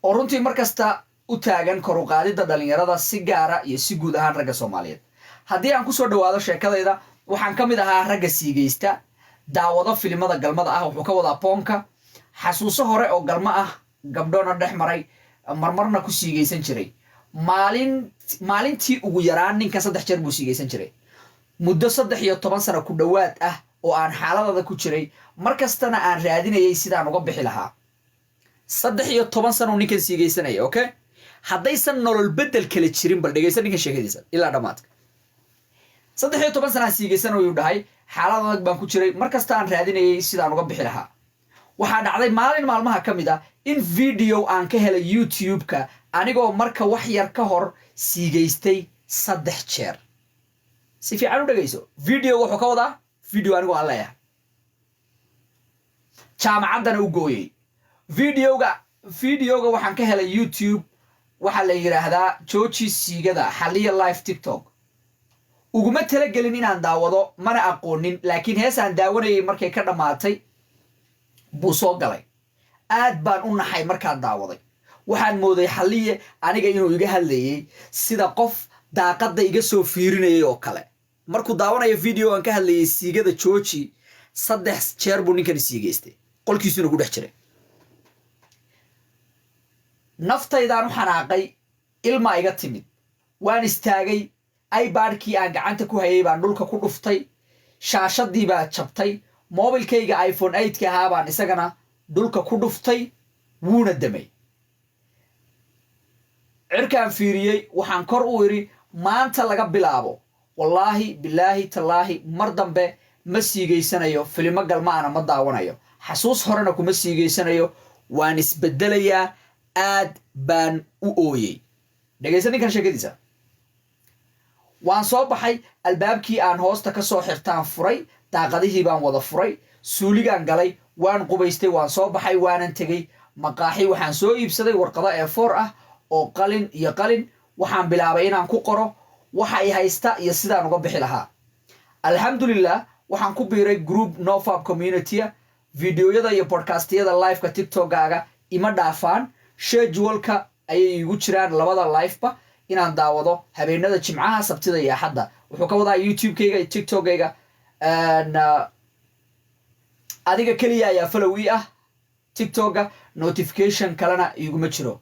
Oo runtii mar kasta u taagan kor u qaadidda dhalinyarada, si gaara iyo si guud ahaan ragga Soomaaliyeed. Haddii aan kusoo dhawaado sheekadayda, waxaan ka mid ahaa ragga siigaysta, daawado filimada galmada ah, wuxuu ka wadaa pornka. Xasuuso hore oo galmo ah, gabdhona dhex maray, marmarna ku siigaysan jiray. Maalin maalintii ugu yaraan ninkan 3 jeer buu siigaysan jiray, muddo 13 sano ku dhowaad ah oo aan xaaladada ku jiray, mar kastana aan raadinayay sidaan uga bixi lahaa. 13 sano ninkan siigaysanaya, okay? Haddaysan nolol bedel kale jirin, bal dhegaysa ninkan sheekadiisa ilaa dhammaadka. 13 sanaan siigaysanayuu dhahay, xaalad adag baan ku jiray, mar kasta aan raadinayay sidaan uga bixi lahaa. Waxaa dhacday maalin maalmaha ka mid ah in video aan ka helay YouTube-ka, anigoo marka wax yar ka hor siigaystay 3 jeer. Si fiican u dhegayso, video wuxuu ka wadaa video anigoo aan leeyahay, jaamacaddana u gooyey. Videoga waxaan ka helay YouTube, waxaa la yidhaahdaa "Jooji Siigada Xaliya Live TikTok". Uguma talagelin inaan daawado, mana aqoonin, laakiin heesaan daawanayay markay ka dhammaatay buu soo galay. Aad baan u naxay markaan daawaday. Waxaan mooday Xalliye aniga inuu iga hadlayey, sida qof daaqadda iga soo fiirinayay oo kale. Markuu daawanayo video aan ka hadlayay siigada jooji, 3 jeer buu ninkani siigaystay, qolkiisuna ku dhex jiray. Naftaydaan u xanaaqay, ilmaa iga timid, waan istaagay, iPadkii aan gacanta ku hayay baan dhulka ku dhuftay, shaashadii baa jabtay. Mobilkayga iPhone 8-ka ahaa baan isagana dhulka ku dhuftay, wuuna damay. Cirkaan fiiriyey, waxaan kor u idhi: "Maanta laga bilaabo, wallaahi, bilaahi, tallaahi, mar dambe ma siigaysanayo, filimo galmaana ma daawanayo, xasuus horena kuma siigaysanayo, waan isbedelayaa." Aad baan u ooyey. Dhegaysa ninkan sheekadiisa. Waan soo baxay, albaabkii aan hoosta ka soo xirtaan furay, daaqadihii baan wada furay, suuligaan galay, waan qubaystay, waan soo baxay, waanan tegey maqaaxi. Waxaan soo iibsaday warqado A4 ah oo qalin iyo qalin. Waxaan bilaabay inaan ku qoro waxa i haysta iyo sidaan uga bixi lahaa. Alxamdulilah, waxaan ku biiray group NoFap communitya. Videoyada iyo podcastiyada liveka TikTokaaga ima dhaafaan, scheduleka ayay igu jiraan labada liveba inaan daawado habeenada Jimcaha, Sabtida iyo Axadda. Wuxuu ka wadaa YouTube-kayga iyo TikTokayga. Adiga keliya ayaa follow ii ah TikToka, notification kalena iguma jiro.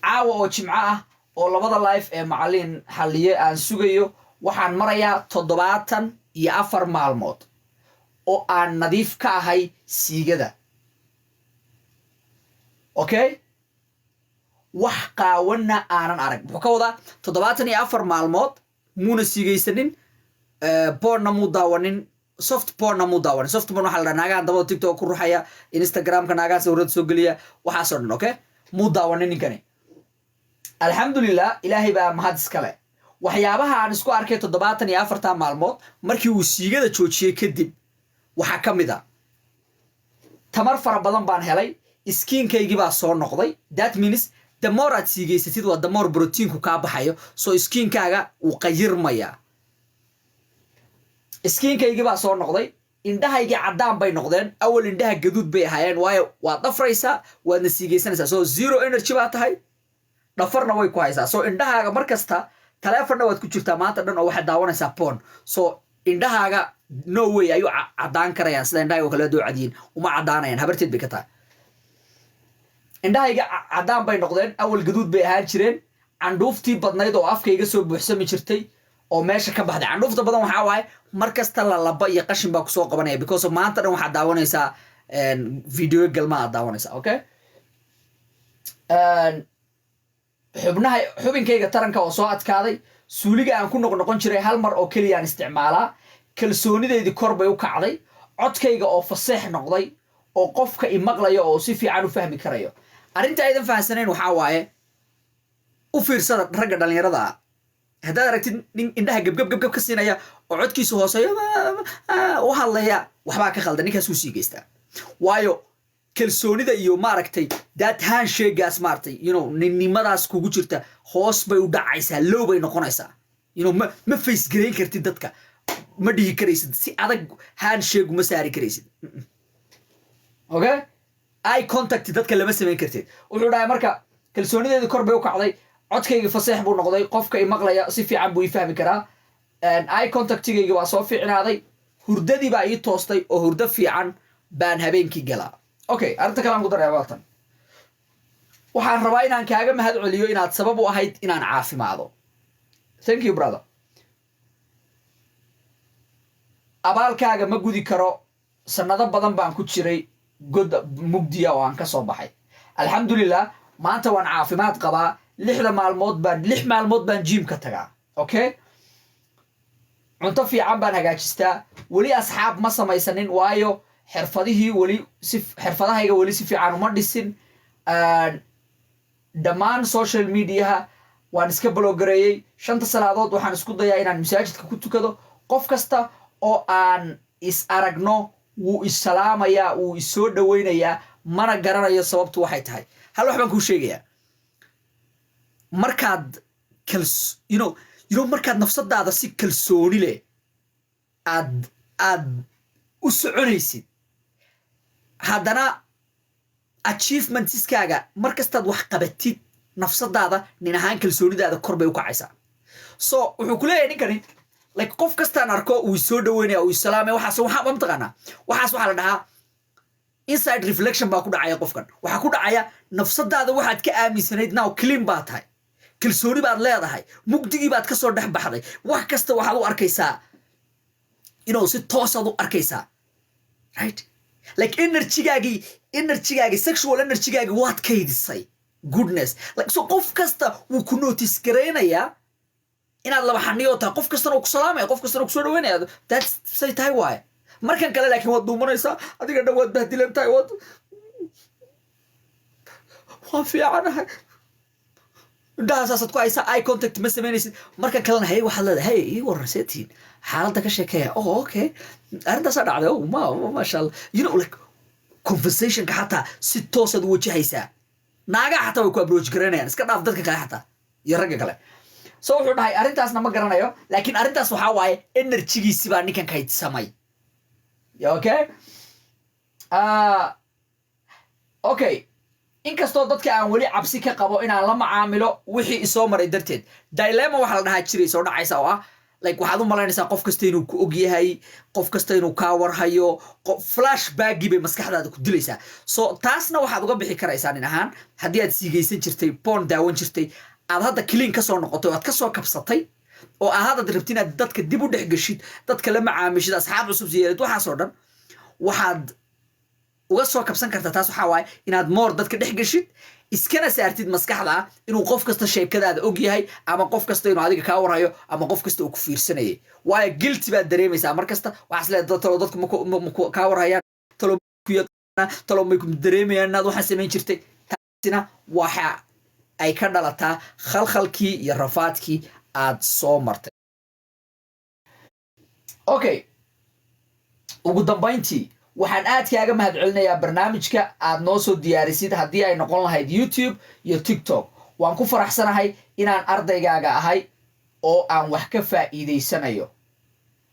Caawa oo Jimco ah oo labada live ee Macalin Xalliye aan sugayo, waxaan marayaa 74 maalmood oo aan nadiif ka ahay siigada, okay? Wax qaawanna aanan arag. Muxuu ka wadaa? 74 maalmood muuna siigaysanin, pornna muu daawanin, soft pornna muu daawanin. Soft porn waxaa la dhaha naagahan dabada TikTok ku ruxaya, Instagramka naagahan sawirada soo geliya, waxaasoo dhan, okay? Muu daawanin ninkani. Alxamdulilah, Ilaahay baa mahad iskale. Waxyaabaha aan isku arkay 74-ta maalmood markii uu siigada joojiyey kadib waxaa ka mid a: tamar fara badan baan helay, skinkaygii baa soo noqday. That means the more aad siigaysatid waa the more proteinku kaa baxayo, so skinkaaga wuu qayirmayaa. Skinkaygii baa soo noqday, indhahaygii caddaan bay noqdeen, awal indhaha gaduud bay ahaayeen, waayo waad dhafraysaa, waadna siigaysanaysaa, so zero energy baa tahay, dhafarna way ku haysaa. So indhahaaga mar kasta taleefonna waad ku jirtaa maanta dhan oo waxaad daawanaysaa porn, so indhahaaga no way ayuu caddaan karayaan. Sida indhahayga oo kale doo cadiyin uma caddaanayaan, habarteed bay ka tahay. Indhahayga caddaan bay noqdeen, awal gaduud bay ahaan jireen. Candhuuftii badnayd oo afka iga soo buuxsami jirtay oo meesha ka baxday. Candhuufta badan waxaa waaye mar kasta lalaba iyo qashin baa kusoo qabanaya, because of maanta dhan waxaad daawanaysaa video galma aad daawanaysaa, okay? Xubnaha xubinkayga taranka oo soo adkaaday, suuliga aan ku noqnoqon jiray hal mar oo keliyaan isticmaalaa. Kalsoonideydii kor bay u kacday. Codkayga oo faseex noqday oo qofka imaqlaya oo si fiican u fahmi karayo. Arrinta aydan fahamsanayn waxaa waaye, u fiirsada ragga dhallinyarada ah, haddaad aragtid nin indhaha gebgeb gebgeb ka siinaya oo codkiisu hooseeyo u hadlaya, waxbaa ka khaldan, ninkaas wuu sii geystaa. Waayo, kalsoonida iyo maaragtay that handshakegaas, maaragtay, ninnimadaas kugu jirta hoos bay u dhacaysaa, low bay noqonaysaa. Ma face garayn kartid dadka, ma dhihi karaysid si adag, handshake uma saari karaysid, okay? Eye contact dadka lama samayn kartid. Wuxuu dhahay marka Kalsoonideedii kor bay u kacday, codkayga faseex buu noqday, qofka i maqlaya si fiican buu ii fahmi karaa, eye contactigayga waa soo fiicnaaday, hurdadii baa ii toostay oo hurdo fiican baan habeenkii galaa. Okay, arrinta kale aan ku daraya waatan: waxaan rabaa inaan kaaga mahad celiyo inaad sabab u ahayd inaan caafimaado. Thank you, brother. Abaalkaaga ma gudi karo. Sanado badan baan ku jiray god mugdiya oo aan ka soo baxay. Alxamdulilah, maanta waan caafimaad qabaa. Lixda maalmood baan 6 maalmood baan gymka tagaa. Okay, cunto fiican baan hagaajistaa. Weli asxaab ma samaysanin, waayo xirfadihii weli si xirfadahayga weli si fiican uma dhisin. Dhammaan social mediaha waan iska block gareeyey. Shanta salaadood waxaan isku dayaa inaan masaajidka ku tukado. Qof kasta oo aan is aragno wuu issalaamayaa, wuu isoo dhoweynayaa, mana garanayo sababtu waxay tahay. Hal wax baan kuu sheegayaa: markaad kals you know markaad nafsadaada si kalsooni leh aad u soconaysid, haddana achievementskaaga mar kastaad wax qabatid, nafsadaada nin ahaan kalsoonidaada kor bay u kacaysaa. So wuxuu ku leeyahay ninkani, like, qof kastaan arko uu isoo dhaweynaya, uu isalaamaya. Waxaas waxaa ma taqaanaa? Waxaas waxaa la dhahaa inside reflection baa ku dhacaya qofkan. Waxaa ku dhacaya nafsadaada waxaad ka aaminsanayd. Now clean baa tahay, kalsooni baad leedahay, mugdigii baad kasoo dhex baxday. Wax kasta waxaad u arkaysaa inuu si toosaad u arkaysaa, right? Like energygaagii, sexual energygaagii waad kaydisay. Goodness, like, so qof kasta wuu ku notice garaynayaa inaad laba xaniyo tahay. Qof kastana uu ku salaamaya, qof kastana uu kusoo dhaweynaya. That's say tahay waaye. Markan kale laakiin waad duumanaysaa, adiga dhan waad bahdilan tahay. Waan fiicanahay, indhahaasaasad ku haysaa, eye contact ma samaynaysid. Markan kalena, hey, waxaad leedahay, "Hey, ii waran, seetiin, xaaladda ka sheekeeya." "Oh, okay, arrintaasaa dhacday." "Oh, ma maasha Allah." Like, conversationka xataa si toosaad u wajahaysaa. Naagaha xataa way ku approach garanayaan, iska dhaaf dadka kale xataa iyo ragga kale. So wuxuu dhahay, arrintaasna ma garanayo, laakiin arrintaas waxaa waaye energygiisi baa ninkan kaydsamay. Okay, okay, inkastoo dadka aan weli cabsi ka qabo inaan la macaamilo wixii isoo maray darteed. Dilemma waxaa la dhahaa jiray soo dhacaysa oo ah, like, waxaad u malaynaysaa qof kasta inuu ku og yahay, qof kasta inuu kaa warhayo. Flashbackgii bay maskaxdaada ku dilaysaa. So taasna waxaad uga bixi karaysaa nin ahaan, haddii aad siigaysan jirtay, porn daawan jirtay, aad hadda clean ka soo noqotay oo aad ka soo kabsatay, oo aad hadda rabtid inaad dadka dib u dhex geshid, dadka la macaamishid, asxaab cusub siyeelid, waxaasoo dhan waxaad uga soo kabsan kartaa. Taas waxaa waaye inaad more dadka dhex geshid, iskana saartid maskaxda ah inuu qof kasta sheekadaada og yahay, ama qof kasta inuu adiga kaa warhayo, ama qof kasta uu ku fiirsanayay. Waayo guilty baad dareemaysaa mar kasta. Waxaas leedahay, talo dadku maku kaa warhayaan? Talo ku yaqaanaa? Talo may ku dareemayaan inaad waxaan samayn jirtay? Taasina waxa ay ka dhalataa khalkhalkii iyo rafaadkii aad soo martay. Okay, ugu dambayntii waxaan aad kaaga mahad celinayaa barnaamijka aad noo soo diyaarisid, haddii ay noqon lahayd YouTube iyo TikTok. Waan ku faraxsanahay inaan ardaygaaga ahay oo aan wax ka faa'iidaysanayo.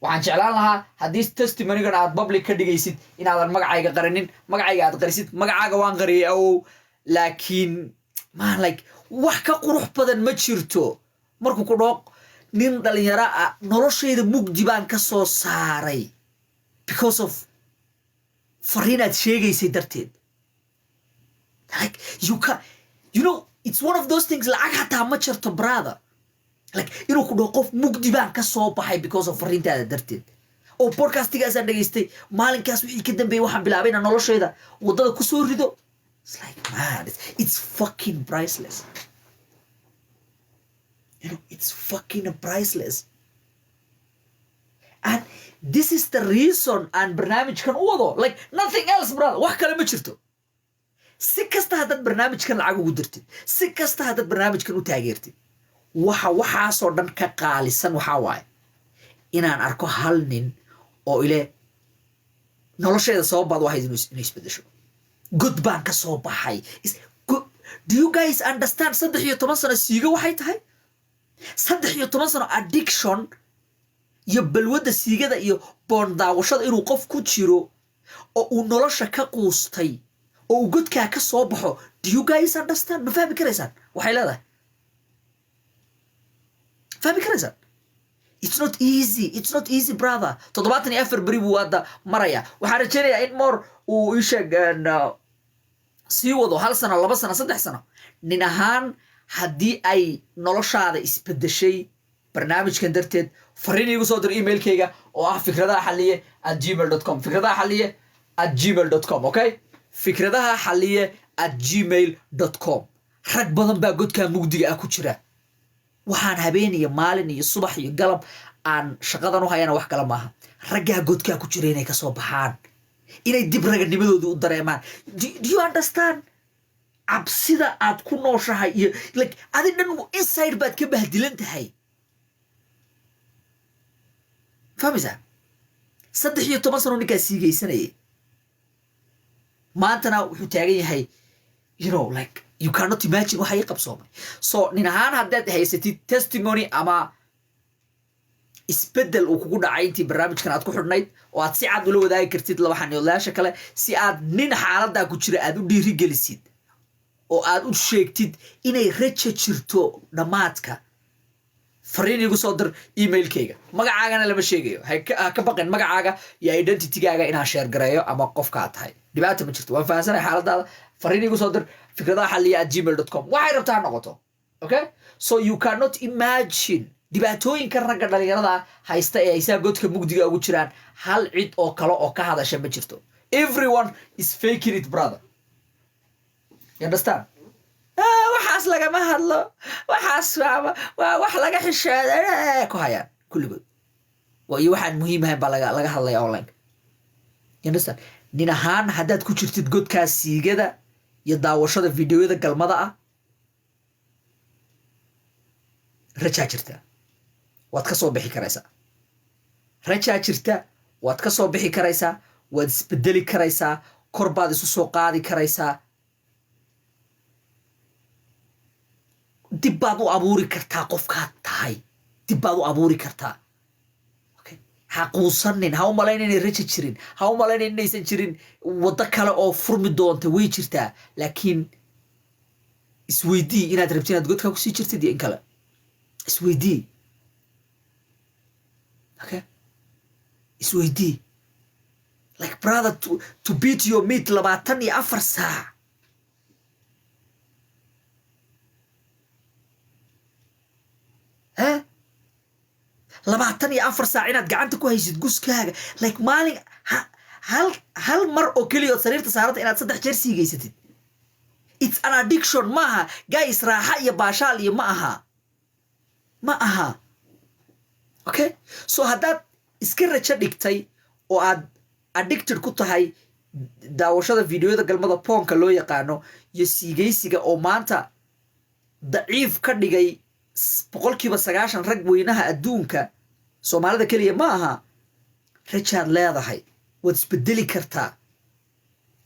Waxaan jeclaan lahaa haddii testimonygan aad public ka dhigaysid inaadan magacayga qarinin, magacayga aad qarisid. Magacaaga waan qariyay, awow, laakiin man, like, wax ka qurux badan ma jirto markuu ku dhooq nin dhalinyaro ah, "Noloshayda mugdi baan ka soo saaray because of fariinaad sheegaysay darteed." Like, you can you know it's one of those things lacag xataa ma jirto, brother. Like, inuu ku dhaho qof, "Mugdi baan ka soo baxay because of fariintaada darteed, oo podcastigaasaan dhegaystay, maalinkaas wixii ka dambeeyey waxaan bilaabay inaan noloshayda waddada kusoo rido." It's like, man, it's fucking priceless. It's fucking priceless, and this is the reason aan barnaamijkan u wado. Like, nothing else, brother. Wax kale ma jirto. Si kasta haddaad barnaamijkan lacag ugu dirtid, si kasta haddaad barnaamijkan u taageertid, waxa waxaasoo dhan ka qaalisan waxaa waaye inaan arko hal nin oo ile, "Nolosheeda sababaad wahayd inay isbedesho, god baan ka soo baxay." Do you guys understand 13 sano siigo waxay tahay? 13 sano addiction iyo balwadda siigada iyo porn daawashada inuu qof ku jiro oo uu nolosha ka quustay oo uu godkaa ka soo baxo. Do you guys understand? Ma fahmi karaysaan waxay leedahay? Fahmi karaysaan? It's not easy, it's not easy, brother. 74 beri buu hadda maraya. Waxaan rajaynayaa in more uu ii sheeg sii wado, hal sano, 2 sano, 3 sano. Nin ahaan, haddii ay noloshaada isbedeshay barnaamijkan darteed, fariin iigu soo dir emailkayga oo ah fikradaha xaliye@gmail.com, fikradaha xaliye@gmail.com. Okay, fikradaha xaliye@gmail.com. Rag badan baa godkaa mugdiga ah ku jira. Waxaan habeen iyo maalin iyo subax iyo galab aan shaqadan u hayana wax kale maaha, raggaa godkaa ku jira inay kasoo baxaan, inay dib raganimadooda u dareemaan. Do you understand cabsida aad ku nooshahay iyo like adi dhan inside baad ka bahdilan tahay? Fahmaysaa? 13 sano ninkaa siigaysanayay, maantana wuxuu taagan yahay, like you cannot imagine waxa ii qabsoomay. So nin ahaan, haddaad haysatid testimony ama isbeddel uu kugu dhacay intii barnaamijkan aad ku xidhnayd oo aad si cad ula wadaagi kartid laba xaniyoodlayaasha kale, si aad nin xaaladaa ku jira aad u dhiirigelisid oo aad u sheegtid inay raja jirto dhammaadka, fariin iigu soo dir emailkayga. Magacaagana lama sheegayo. Ha ka baqin magacaaga iyo identitygaaga inaan share gareeyo ama qofkaa tahay. Dhibaata ma jirto, waan fahansanay xaaladaada. Fariin iigu soo dir fikradaha xaliya@gmail.com, waxay rabtaa ha noqoto. Okay, so you cannot imagine dhibaatooyinka ragga dhalinyarada haysta ee aysaa godka mugdiga ugu jiraan. Hal cid oo kale oo ka hadasha ma jirto. Everyone is faking it, brother. You understand? Waxaas lagama hadlo, waxaas waa wax laga xisheeda ku hayaan kulligood. Iyo waxaan muhiim ahayn baa laga hadlaya online. You understand? Nin ahaan, haddaad ku jirtid godkaas siigada iyo daawashada videoyada galmada ah, rajaa jirta, waad ka soo bixi karaysaa. Rajaa jirta, waad ka soo bixi karaysaa, waad isbedeli karaysaa, kor baad isu soo qaadi karaysaa, dib baad u abuuri kartaa qofkaad tahay, dib baad u abuuri kartaa. Okay. Ha quusanin, ha u malayn inay raja jirin, ha u malayn inaysan jirin waddo kale oo furmi doonta. Way jirtaa, laakiin isweydii inaad rabti inaad godkaa kusii jirtid iyo in kale. Isweydii. Okay, isweydii. Like brother, to beat your meat 24 saac. Eh? 24 saac inaad gacanta ku haysid guskaaga, like maalin hal mar oo keliya ood sariirta saaranta inaad saddex jeer siigaysatid. It's an addiction. Maaha, guys, raaxa iyo baashaal iyo ma aha, ma aha. Okay, so haddaad iska rajo dhigtay oo aad addicted ku tahay daawashada videoyada galmada, pornka loo yaqaano, iyo siigaysiga oo maanta daciif ka dhigay 90% rag weynaha adduunka, Soomaalida keliya ma aha, rajaad leedahay, waad isbedeli kartaa.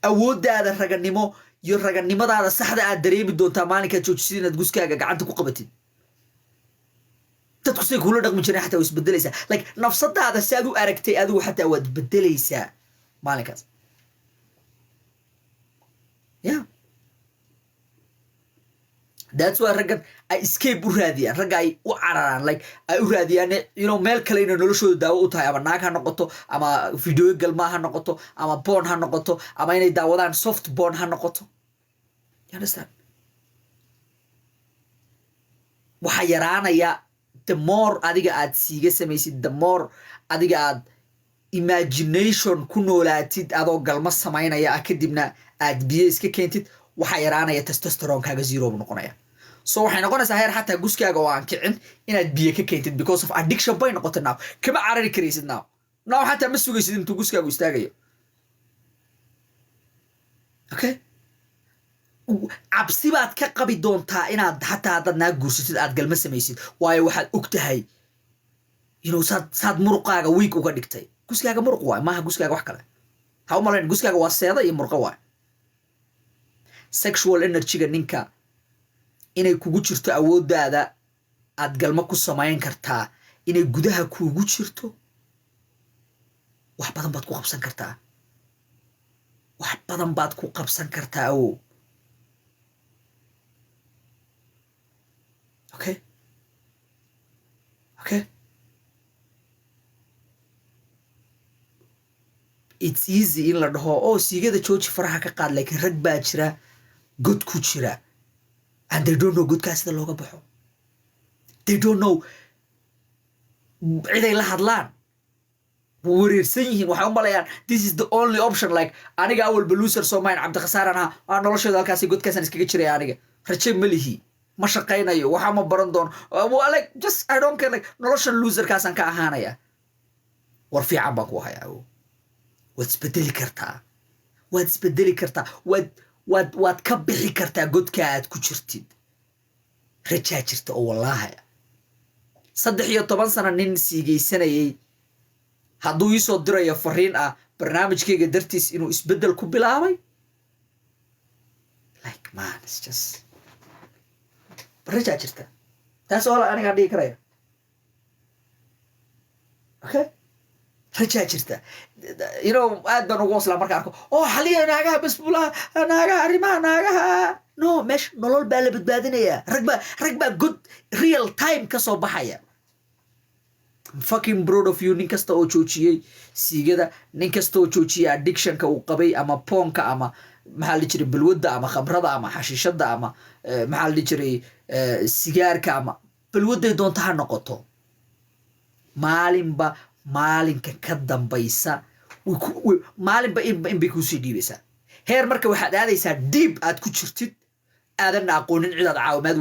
Awooddaada raganimo iyo raganimadaada saxda aad dareemi doontaa maalinkaad joojisid inaad guskaaga gacanta ku qabatid. Dadku say kuula dhaqmi jireen xataa waa isbedelaysaa. Like nafsadaada si aad u aragtay adigu xataa waad bedelaysaa maalinkaas. Yeah, that's why raggan ay escape u raadiyaan, ragga ay u cararaan, like ay u raadiyaan meel kale inay noloshooda daawo u tahay, ama naag ha noqoto, ama video galma ha noqoto, ama porn ha noqoto, ama inay daawadaan soft porn ha noqoto. You understand? Waxaa yaraanaya the more adiga aad siiga samaysid, the more adiga aad imagination ku noolaatid adoo galmo samaynaya ah, kadibna aad biyo iska keentid, waxaa yaraanaya testosteronekaaga, zero buu noqonaya. So waxay noqonaysaa heer xataa guskaaga oo aan kicin inaad biyo ka keentid, because of addiction bay noqotay. Now kama carari karaysid. Now xataa ma sugaysid intuu guskaagu istaagayo. Okay, cabsi baad ka qabi doontaa inaad xataa haddaad naag guursatid aad galma samaysid, waayo waxaad og tahay saad muruqaaga weak uga dhigtay. Guskaaga muruq waay, maaha guskaaga wax kale. Ha u malayn, guskaaga waa seeda iyo murqo waay. Sexual energyga ninka inay kugu jirto, awooddaada aad galmo ku samayn kartaa inay gudaha kuugu jirto, wax badan baad ku qabsan kartaa, wax badan baad ku qabsan kartaa. Awow. It's easy in la dhaho, "Oh, siigada jooji, faraha ka qaad," laakiin rag baa jira god ku jira and they don't know godkaa sida looga baxo. They don't know ciday la hadlaan. Wareersan yihiin. Waxay u malayaan this is the only option. Like aniga awalba loser soo mayn, Cabdikhasaaraan ahaa. Waa nolosheeda halkaasi, godkaasaan iskaga jiray. Aniga raje ma lihi, ma shaqaynayo, waxa ma baran doono. Like, just I don't care, like noloshan loserkaasaan ka ahaanaya. War fiican baan ku hayaa. Waad isbedeli kartaa, waad isbedeli kartaa, waad ka bixi kartaa godka aad ku jirtid. Rajaa jirta oo wallaahi 13 sano nin siigaysanayay hadduu iisoo dirayo fariin ah barnaamijkayga dartiis inuu isbeddel ku bilaabay, like, man, it's just rajaa jirta. Taas oo anigaan dhigi karaya. Okay, rajaa jirta. Aad baan ugu oslaa marka arko oo xaliya naagaha basbulaha, naagaha, arrimaha naagaha. No, meesha nolol baa la badbaadinayaa. Rag baa god real time ka soo baxaya. I'm fucking proud of you, nin kasta oo joojiyey siigada, nin kasta oo joojiyey addictionka uu qabay, ama pornka, ama maxaa la dhihi jiray, balwadda, ama khamrada, ama xashiishada, ama maxaa la dhihi jiray, sigaarka, ama balwadday doonta ha noqoto. Maalinba maalinka ka dambaysa maalinba inbay kuusii dhiibaysaa heer. Marka waxaad aadaysaa deep aad ku jirtid, aadanna aqoonin cidaad caawimaad.